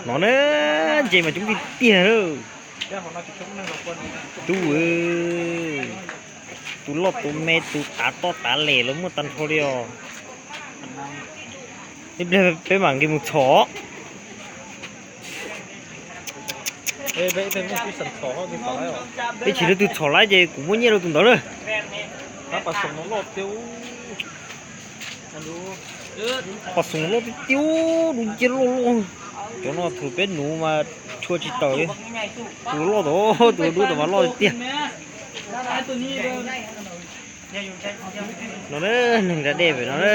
No na, ntses mas coob tiag tiag lawm. Tub, tus loj tus me tus tav toj tav lem los muaj tag nrho li os. Ib pliag peb mam nqis mus txhom. Peb tsis rau tus txhom lawm ces kuv muab nyiaj rau tus ntawd lawm. Pas xoom loj tiag tiag, dub nciab loj loj. Cov no thaum peb nuv mas tshua tsis tawm li. Tus loj tom, tus dub tom mas loj tiag tiag. No na, neeg da dej pem no na.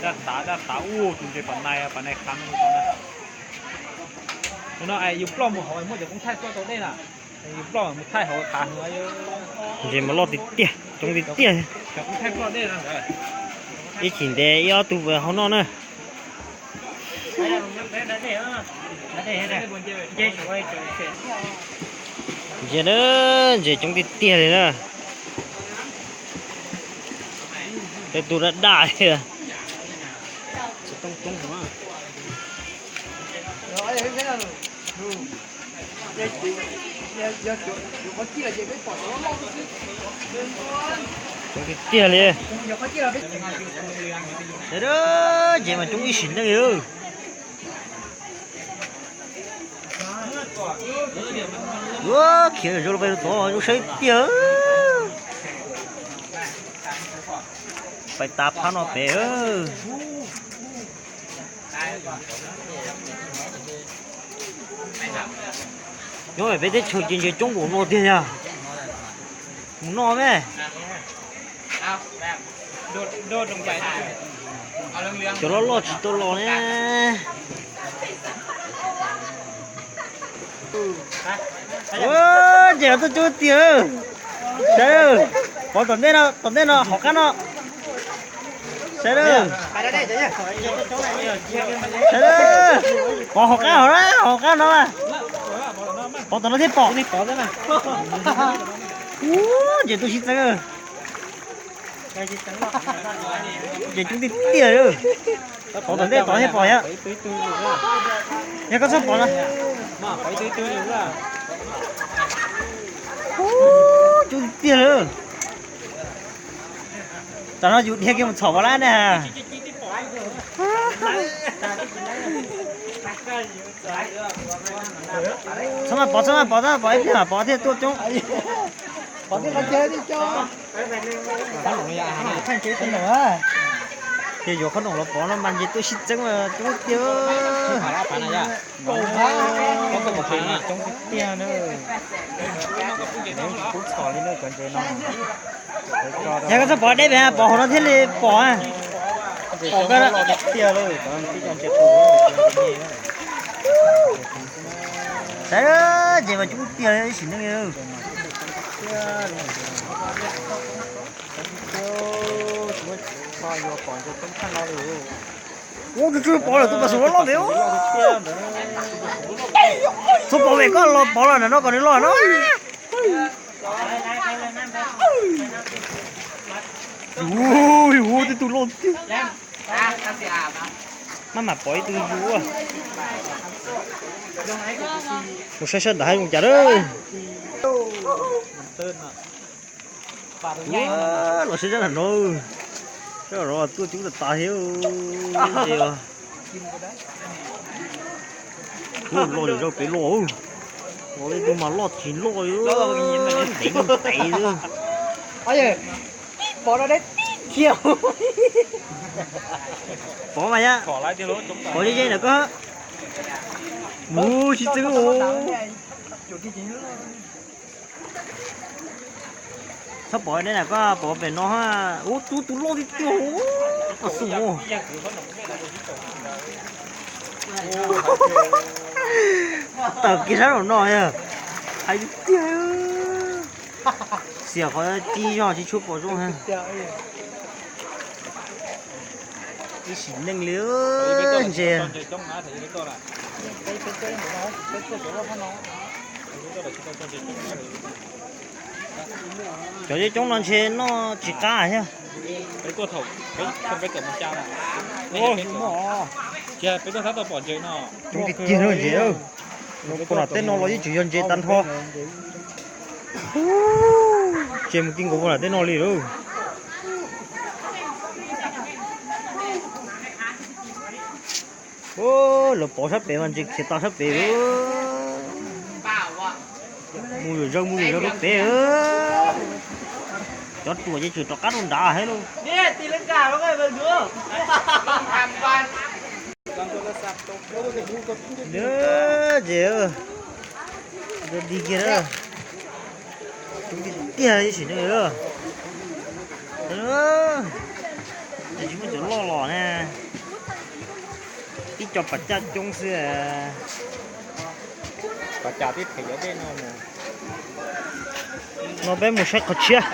Daj tav, daj tav, ua tus ntses pas nais, pas nais khav no. Tus no yus ploj mus hauv muaj cov koob thaij ploj tau dej na. Yus ploj mus thaij hauv khav. Ntses mas loj tiag tiag, coob tiag tiag. Ib chim ntev ib ob tug hauv no na. Ntses na, ntses coob tiag tiag li na. Tej tus daj daj li. Coob tiag tiag li. Ntses mas coob ib sim neej li. Ua khiav zoo li peb tod zoo saib tiag. Pais tas phab no pem. Nyob peb teb chaws ces ntses coob npaum no tiag yog. Mus noj me. Cov loj loj tsis tau los ne. Ua, ntses tuaj coob tiag. Saib, pov tom ntej no, tom ntej no hauv qab no. Saib, saib, pov hauv qab hauv na, hauv qab no. Pov tom no thiaj pom. Ua, ntses tuaj sib txeeb. Ntses coob tiag tiag. Pov tom ntej tod thiaj pom yom. Yog koj txhob pov no. Coob tiag tiag lawm. Tam no yus dhia kiag mus txhom pov lab ne. Txhob mas pov, txhob mas pov, txhob pov ib pliag mas pov thiaj tuaj coob. Pov thiaj qhov chaw thiaj coob. Ces yuav qhob noom los pov no mas ntses tuaj sib txeeb mas coob tiag. Coob tiag na. Yog koj txhob pov deb pem, pov hauv no thiaj li pom. Pom koj tiag. Saib, ntses mas coob tiag li ib sim neej li. Ub, tsis pom lawm, tus pas xoom loj loj pem. Txhob pov pem, koj los pov los ntawm no kom nws loj no. Ub, ub, tej tus loj tiag. Maj mam pom ib tug yus. Mus saib sab nram hav zoov cas lawm. Los saib sab nram no. Sab nram no tuaj coob tas tas thiab. Loj li zaj pem loj. Los li tus mas loj tsis loj li, ntev ntev li. Pov no deb tib kiag. Pov mas yom, pov ze ze ntawm koj. Mus sib txeeb. Txhob pov deb na, koj pov pem no. Ub, tub tus loj tiag tiag. Pas xoom. Tawm kiag sab nraum no, hais tiag. Xiam qhov ci zog tsis tshua pom zoo. Ib sim neej li ntses. Cov coob coob no ntshe noj tsis qab thiab. Coob tiag tiag ntses. Puag nram tej no los yeej tseem yog ntses tag nrho. Tsis mus ki nkaus puag nram tej no li lauj. Lawv pov sab pem mas ntses khiav tas sab pem. Mus zawm zaws mus zawm zaws rau pem. Cov ruam ces tseem rov qab rau nrad thiab lauj. Ntses, dig kiag na. Coob tiag tiag ib sim neej. Tsis muaj cov loj los ne. Tib co pas caj coob xwb. Pas caj tib them cov dej no mus. No peb mus saib qhov tshiab.